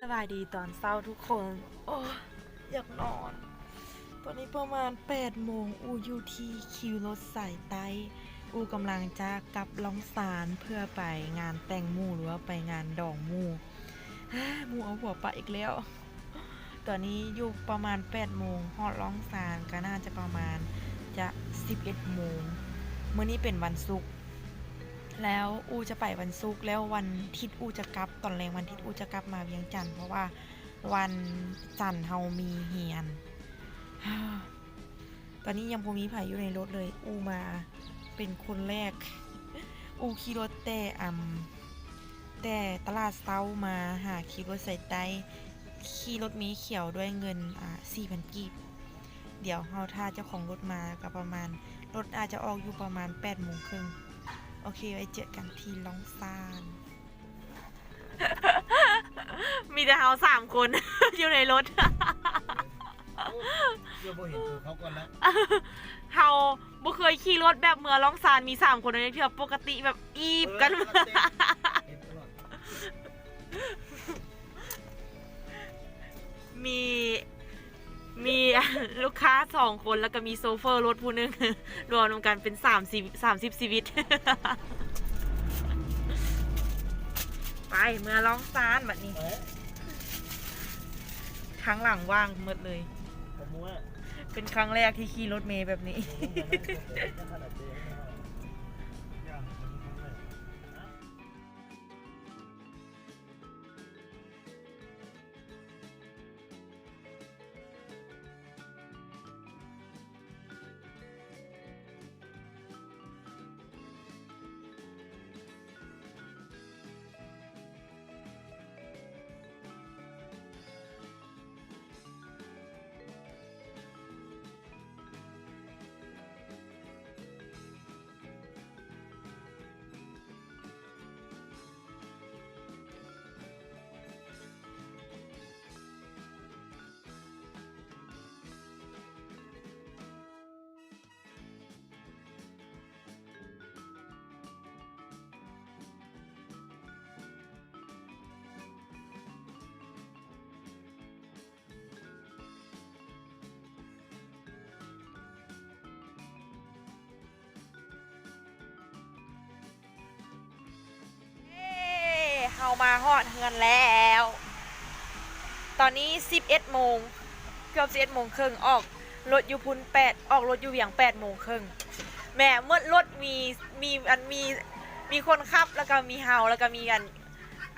ສະບາຍດີຕອນເຊົ້າທຸກຄົນ. ໂອ້ ຢາກນອນ. ຕອນນີ້ປະມານແປດໂມງ, ອູຢູ່ທີ່ຄິວລົດສາຍໃຕ້. ອູກຳລັງຈະກັບລ່ອງຊານເພື່ອໄປງານແຕ່ງໝູ່ ຫຼືວ່າໄປງານດອງໝູ່. ໝູ່ເອົາຫົວປະອີກແລ້ວ. ຕອນນີ້ຢູ່ປະມານແປດໂມງ, ຮອດລ່ອງຊານກໍໜ້າຈະປະມານຈະສິບເອັດໂມງ. ມື້ນີ້ເປັນວັນສຸກ ແລ້ວອູຈະໄປວັນສຸກ, ແລ້ວວັນທິດອູຈະກັບ, ຕອນແລງວັນທິດອູຈະກັບມາວຽງຈັນ ເພາະວ່າວັນຈັນເຮົາມີຮຽນ. ຕອນນີ້ຍັງບໍ່ມີໃຜຢູ່ໃນລົດເລີຍ, ອູມາເປັນຄົນແລກ. ອູຂີ່ລົດແຕ່ ອຳ ແຕ່ຕະຫຼາດເຊົ້າມາຫາຄິວລົດສາຍໃຕ້, ຂີ່ລົດເມຂຽວດ້ວຍເງິນ ອາ ສີ່ພັນກີບ. ດຽວເຮົາຖ້າເຈົ້າຂອງລົດມາ ກໍປະມານ ລົດອາດຈະອອກຢູ່ປະມານແປດໂມງເຄິ່ງ. ໂອເຄ ໄວ້ເຈີກັນທີ່ລ່ອງຊານ. ມີແຕ່ເຮົາສາມຄົນ ຢູ່ໃນລົດ. ໂອ້ ເພື່ອບໍ່ເຫັນໂຕເຂົາກ່ອນລະ. ເຮົາບໍ່ເຄີຍຂີ່ລົດແບບເມືອລ່ອງຊານມີສາມຄົນໃນເທື່ອ, ປົກກະຕິແບບອີບກັນ. ເອີ ເຕັມ ເຕັມຕະຫຼອດ. ມີ ມີລູກຄ້າສອງຄົນ ແລ້ວກໍມີໂຊເຟີລົດຜູ້ໜຶ່ງ ລວມນຳກັນເປັນສາມສິບ ສາມສິບຊີວິດ. ໄປ ເມືອລ່ອງຊານບັດນີ້. ທາງຫຼັງວ່າງໝົດເລີຍ. ເປັນຄັ້ງແລກທີ່ຂີ່ລົດເມແບບນີ້. ເຢ້ ເຮົາມາຮອດເຮືອນແລ້ວ. ຕອນນີ້ສິບເອັດໂມງ ເກືອບສິບເອັດໂມງເຄິ່ງ. ອອກລົດຢູ່ພຸ້ນແປດ ອອກລົດຢູ່ວຽງແປດໂມງເຄິ່ງ. ແມ່ ໝົດລົດ ມີ ມີ ອັນ ມີ ມີຄົນຂັບ ແລ້ວກໍມີເຮົາ ແລ້ວກໍມີ ອັນ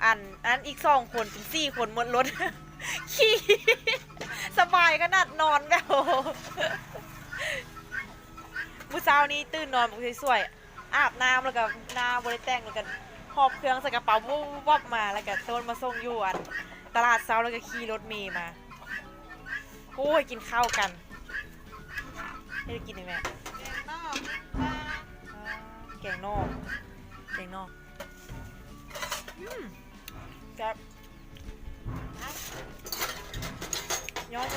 ອັນ ອັນນັ້ນອີກສອງຄົນ ເປັນສີ່ຄົນໝົດລົດ. ຂີ່ສະບາຍຂະໜາດ ນອນແບບ ມື້ເຊົ້ານີ້ຕື່ນນອນບັກສວຍ ອາບນ້ຳ ແລ້ວກໍໜ້າບໍ່ໄດ້ແຕ່ງ ແລ້ວກໍຫອບເຄື່ອງໃສ່ກະເປົາ ວອບໆມາ ແລ້ວກໍໂຕນມາສົ່ງຢູ່ ອັນ ຕະຫຼາດເຊົ້າ ແລ້ວກໍຂີ່ລົດເມມາ. ໂອ້ຍ ກິນເຂົ້າກັນ. ເຮັດໃຫ້ກິນຫຍັງແມ່? ແກງໜໍ່ ແກງໜໍ່ ແກງໜໍ່. ອືມ ແຊບ. ຍໍໆໆ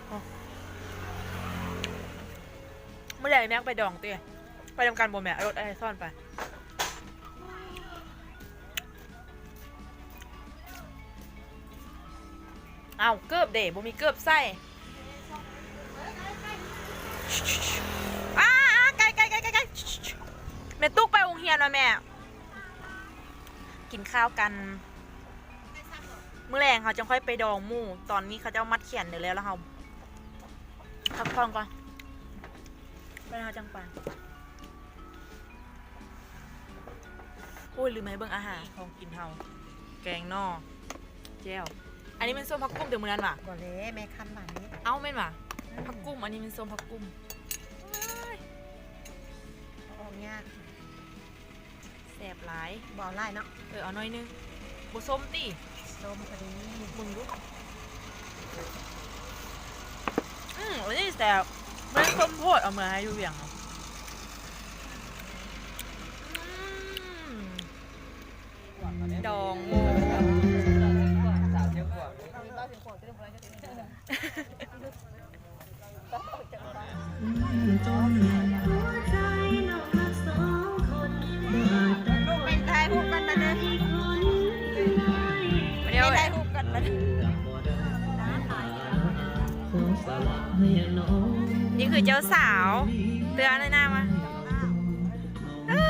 ໂອ້ ມື້ແລງແມັກໄປດອງຕິ? ໄປນຳກັນບໍ່ແມ່? ເອົາລົດອ້າຍສອນໄປ. ອ້າວ ເກີບເດ ບໍ່ມີເກີບໃສ່. ອ້າ ອ້າ ໄກໆໆໆ ແມ່ຕຸກໄປໂຮງຮຽນວ່າແມ່. ກິນຂ້າວກັນ ມື້ແລງເຮົາຈັ່ງຄ່ອຍໄປດອງໝູ່. ຕອນນີ້ເຂົາເຈົ້າມັດແຂນໄດ້ແລ້ວ ແລ້ວເຮົາພັກຜ່ອນກ່ອນ ແລ້ວເຮົາຈັ່ງໄປ. ໂອ້ຍ ລືມໃຫ້ເບິ່ງອາຫານ ຂອງກິນເຮົາ ແກງໜໍ່ ແຈ່ວ. ອັນນີ້ແມ່ນສົ້ມຜັກກຸ້ມແຕ່ມື້ນັ້ນຫວາ? ບໍ່ແລະ ແມ່ຄັ້ນຫວານນີ້. ເອົ້າ ແມ່ນຫວາ? ອືມ ຜັກກຸ້ມ ອັນນີ້ແມ່ນສົ້ມຜັກກຸ້ມ. ເອົາອອກຍາກ. ແຊບຫຼາຍ. ບໍ່ເອົາຫຼາຍເນາະ. ເອີ ເອົາໜ້ອຍໜຶ່ງ. ບໍ່ສົ້ມຕິ? ສົ້ມພໍດີ. ເບິ່ງດູ. ອືມ ອັນນີ້ແຊບ. ບໍ່ໄດ້ສົ້ມໂພດ ເອົາເມືອໃຫ້ຢູ່ວຽງເນາະ. ອືມ ດອງໝູ່. ລູກໄປຖ່າຍຮູບກັນນະເດີ. ດຽວ ໄດ້ຮູບກ່ອນບັດນີ້ ນີ້ຄືເຈົ້າສາວ ເຕືອນເລີຍໜ້າມາ ເອີ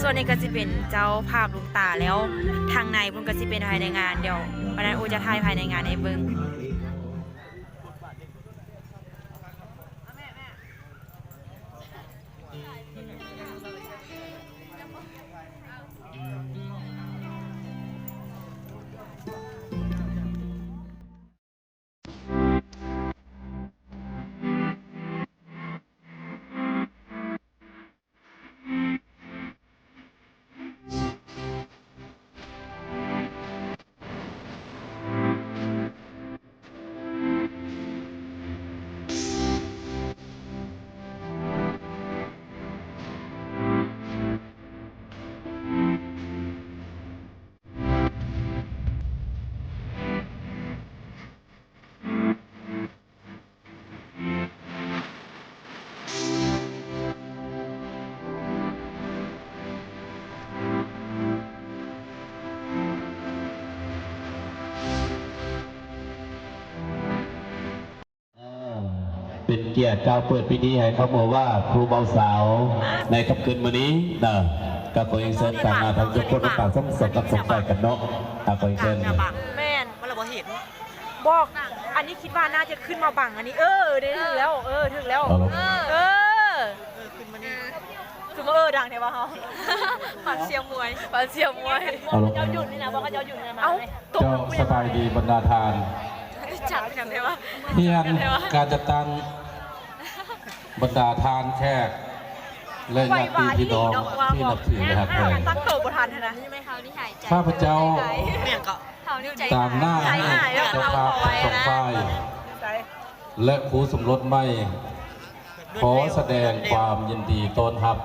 ສ່ວນນີ້ກໍຊິເປັນເຈົ້າພາບ ຕາແລ້ວ ທາງໃນພຸ້ນກໍຊິເປັນພາຍໃນງານ. ດຽວວັນນັ້ນໂອຈະຖ່າຍພາຍໃນງານໃຫ້ເບິ່ງ. ເປັນກຽດກ່າວເປີດພິທີໃຫ້ຄຳໂອວາດຄູ່ບ່າວສາວໃນຄ່ຳຄືນມື້ນີ້ເນາະ. ກໍຂໍຮຽນເຊີນຕາງໜ້າທັງທຸກຄົນ ປາກສອງກັບສອງຝ່າຍກັນເນາະ. ກໍຂໍຮຽນເຊີນ. ແມ່ນ ມັນລະບໍ່ເຫັນ. ບອກ ອັນນີ້ຄິດວ່າໜ້າຈະຂຶ້ນມາບັງອັນນີ້. ເອີ ໄດ້ຖືກແລ້ວ ເອີ ຖືກແລ້ວ ເອີ ເອີ ຂຶ້ນມານີ້ ຄືມາເອີ ດັງແທ້ວ່າເຮົາ ຝັນເຊຍມວຍ ຝັນເຊຍມວຍ. ເຈົ້າຢຸດນີ້ນະ ບອກເຂົາເຈົ້າຢຸດນີ້ນະ. ເອົ້າ ເຈົ້າສະບາຍດີບັນດາທ່ານ ຈັດກັນແທ້ວ່າ ຮຽນການຈັດຕັ້ງ ບັນດາທ່ານແຂກ ແລະ ຍາດຕິພີ່ນ້ອງທີ່ນັບຖື ແລະ ຮັກແພງ. ຕັ້ງໂຕບໍ່ທັນຫັ້ນນະ. ຂ້າພະເຈົ້າ ຕາງໜ້າໃຫ້ເຈົ້າພາບທັງສອງຝ່າຍ ແລະ ຄູ່ສົມລົດໃໝ່ ຂໍສະແດງຄວາມຍິນດີຕ້ອນຮັບ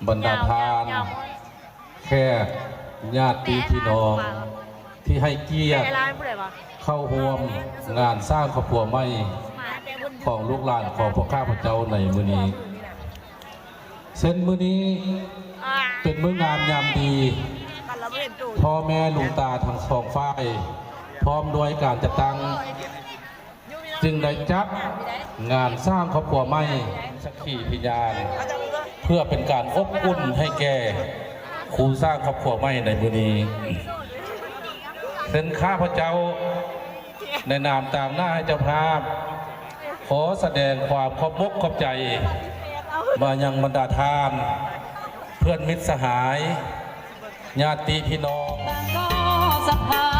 ບັນດາທ່ານ ແຂກ ຍາດຕິພີ່ນ້ອງ ທີ່ໃຫ້ກຽດເຂົ້າຮ່ວມງານສ້າງຄອບຄົວໃໝ່ຂອງລູກຫຼານຂອງພວກຂ້າພະເຈົ້າໃນມື້ນີ້. ເຊັ່ນມື້ນີ້ເປັນມື້ງາມຍາມດີ ພໍ່ແມ່ລຸງຕາທັງສອງຝ່າຍ ພ້ອມດ້ວຍການຈັດຕັ້ງ ຈຶ່ງໄດ້ຈັດງານສ້າງຄອບຄົວໃໝ່ ສັກຂີພິຍານ ເພື່ອເປັນການອົບອຸ່ນໃຫ້ແກ່ຄູ່ສ້າງຄອບຄົວໃໝ່ໃນມື້ນີ້. ເຊິ່ງຂ້າພະເຈົ້າ ໃນນາມຕາງໜ້າໃຫ້ເຈົ້າພາບ ຂໍສະແດງຄວາມຂອບອົກຂອບໃຈມາຍັງບັນດາທ່ານ ເພື່ອນມິດສະຫາຍ ຍາດຕິພີ່ນ້ອງ.